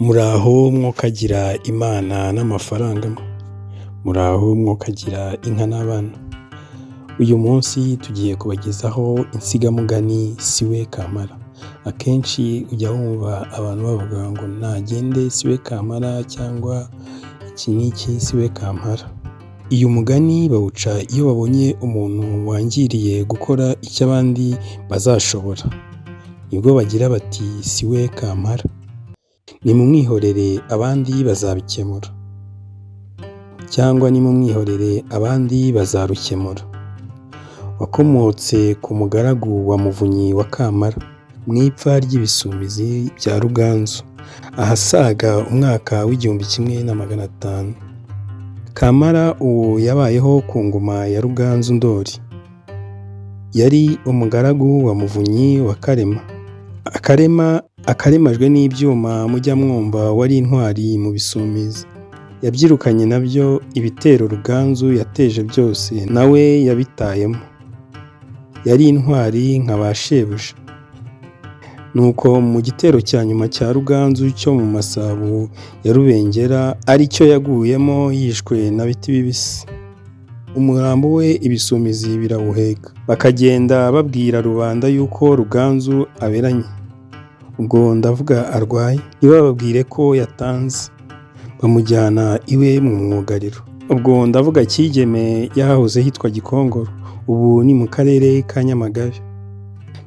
Muraho mwokagira Imana n'amafaranga mwe, muraho mwokagira inka n'abana. Uyu munsi tugiye kubagezaho insigamugani siwe kamara. Akenshi ujya wumva abantu bavuga ngo nagende siwe kamara cyangwa iki n'iki siwe kampara. Uyu mugani bawuca iyo babonye umuntu wangiriye gukora icyo abandi bazashobora, nibwo bagira bati siwe kampara, nimumwihorere abandi bazabikemura cyangwa nimumwihorere abandi bazarukemura. Wakomotse ku mugaragu wa Muvunyi wa Kamara mu ipfa ry'Ibisumizi bya Ruganzu, ahasaga umwaka w'1500. Kamara uwo yabayeho ku ngoma ya Ruganzu Ndoli. Yari umugaragu wa Muvunyi wa Karema. Akarema akaremajwe n'ibyuma mujya mwumva wari intwari mu Bisumizi. Yabyirukanye nabyo ibitero Ruganzu yateje byose nawe yabitayemo. Yari intwari nka ba shebuja. Nuko mu gitero cya nyuma cya Ruganzu cyo mu Masabo ya Rubengera ari cyo yaguyemo yishwe na Bitibibisi. Umurambo we Ibisumizi birawuheka, bakagenda babwira rubanda yuko Ruganzu aberanye. Ubwo ndavuga arwaye, ntibababwire ko yatanze. Bamujyana iwe mu mwugariro. Ubwo ndavuga Kigeme y'ahahoze hitwa Gikongoro, ubu ni mu karere ka Nyamagabe.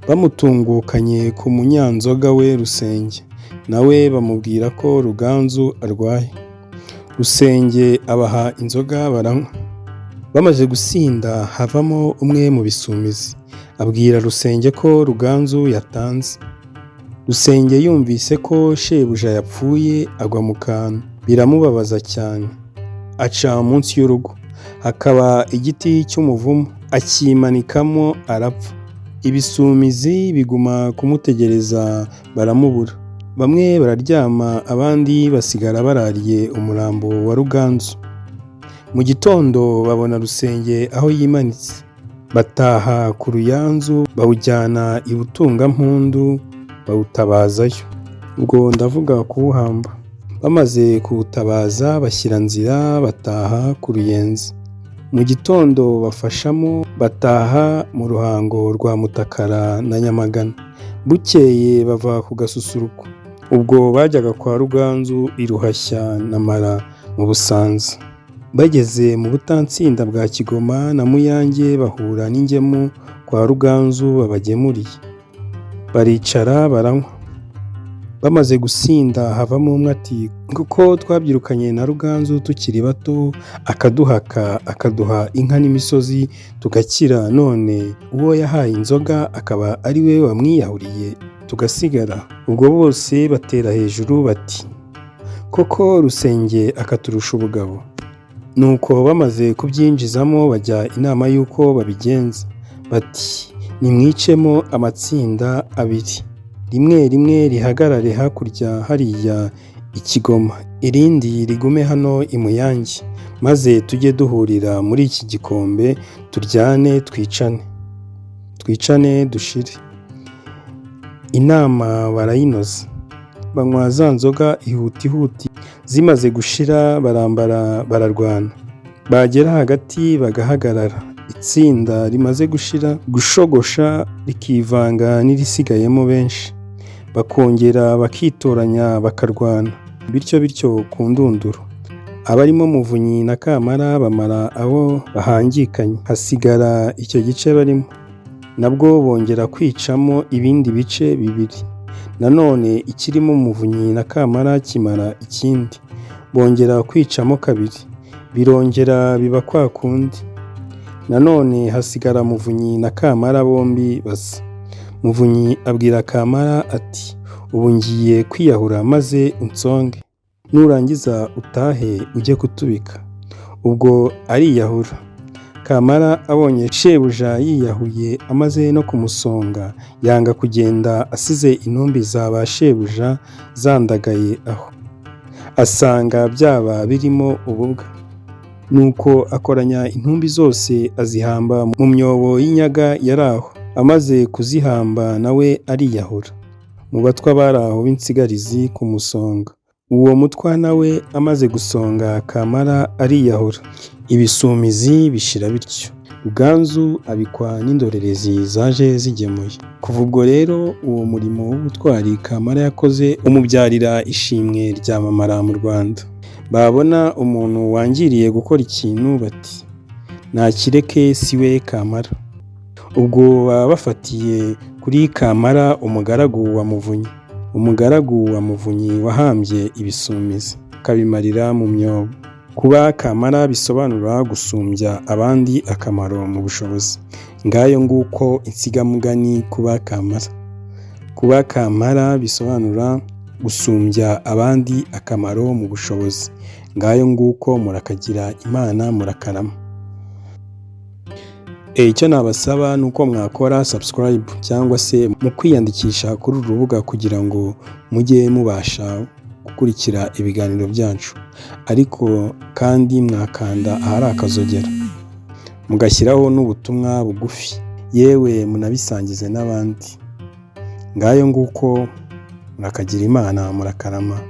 Bamutungukanye ku munyanzoga we Rusenge, nawe bamubwira ko Ruganzu arwaye. Rusenge abaha inzoga baranywa. Bamaze gusinda havamo umwe mu Bisumizi, abwira Rusenge ko Ruganzu yatanze. Rusenge yumvise ko shebuja yapfuye agwa mu kantu, biramubabaza cyane. Aca munsi y'urugo, hakaba igiti cy'umuvumu, akimanikamo arapfa. Ibisumizi biguma kumutegereza baramubura. Bamwe bararyama abandi basigara barariye umurambo wa Ruganzu. Mu gitondo babona Rusenge aho yimanitse, bataha ku Ruyanzu bawujyana i Butungampundu bawutabazayo. Ubwo ndavuga kuwuhamba. Bamaze kuwutabaza bashyira nzira bataha ku Ruyenzi. Mu gitondo bafashamo bataha mu Ruhango rwa Mutakara na Nyamagana. Bukeye bava ku Gasusuruko. Ubwo bajyaga kwa Ruganzu i Ruhashya na Mara mu Busanza. Bageze mu Butansinda bwa Kigoma na Muyange bahura n'ingemu kwa Ruganzu babagemuriye. Baricara baranywa. Bamaze gusinda havamo umwe ati kuko twabyirukanye na Ruganzu tukiri bato akaduhaka akaduha inka n'imisozi tugakira, none uwo yahaye inzoga akaba ari we wamwiyahuriye tugasigara. Ubwo bose batera hejuru bati koko Rusenge akaturusha ubugabo. Nuko bamaze kubyinjizamo bajya inama y'uko babigenza, bati nimwicemo amatsinda abiri, rimwe rimwe rihagarare hakurya hariya i Kigoma, irindi rigume hano i Muyange, maze tujye duhurira muri iki gikombe turyane twicane, twicane dushire. Inama barayinoza, banywa za nzoga ihutihuti, zimaze gushira barambara bararwana. Bagera hagati bagahagarara, itsinda rimaze gushira gushogosha rikivanga n'irisigayemo benshi, bakongera bakitoranya bakarwana, bityo bityo ku ndunduro. Abarimo Muvunyi na Kamara bamara abo bahangikanye, hasigara icyo gice barimo. Nabwo bongera kwicamo ibindi bice bibiri, nanone ikirimo Muvunyi na Kamara kimara ikindi, bongera kwicamo kabiri, birongera biba kwa kundi. Nanone hasigara Muvunyi na Kamara bombi basa. Muvunyi abwira Kamara ati ubu ngiye kwiyahura maze unsonge, nurangiza utahe ujye kutubika. Ubwo ariyahura. Kamara abonye shebuja yiyahuye amaze no kumusonga, yanga kugenda asize intumbi za ba shebuja zandagaye aho, asanga byaba birimo ububwa. Nuko akoranya intumbi zose azihamba mu myobo y'inyaga yari aho. Amaze kuzihamba nawe ariyahura. Mu batwa bari aho b'insigarizi ku musonga. Uwo mutwa nawe amaze gusonga Kamara ariyahura. Ibisumizi bishira bityo. Ruganzu abikwa n'indorerezi zaje zigemuye. Kuva ubwo rero uwo murimo w'ubutwari Kamara yakoze umubyarira ishimwe ryamamara mu Rwanda. Babona umuntu wangiriye gukora ikintu bati "Nakireke si we Kamara." Ubwo baba bafatiye kuri Kamara umugaragu wa Muvunyi. Umugaragu wa Muvunyi wahambye Ibisumizi akabimarira mu myobo. Kuba Kamara bisobanura gusumbya abandi akamaro mu bushobozi. Ngayo nguko insigamugani kuba Kamara. Kuba Kamara bisobanura gusumbya abandi akamaro mu bushobozi. Ngayo nguko, murakagira Imana, murakarama. Icyo nabasaba ni uko mwakora subscribe cyangwa se mu kwiyandikisha kuri uru rubuga kugira ngo mujye mubasha gukurikira ibiganiro byacu, ariko kandi mwakanda ahari akazogera, mugashyiraho n'ubutumwa bugufi, yewe munabisangize n'abandi. Ngayo nguko, murakagira Imana, murakarama.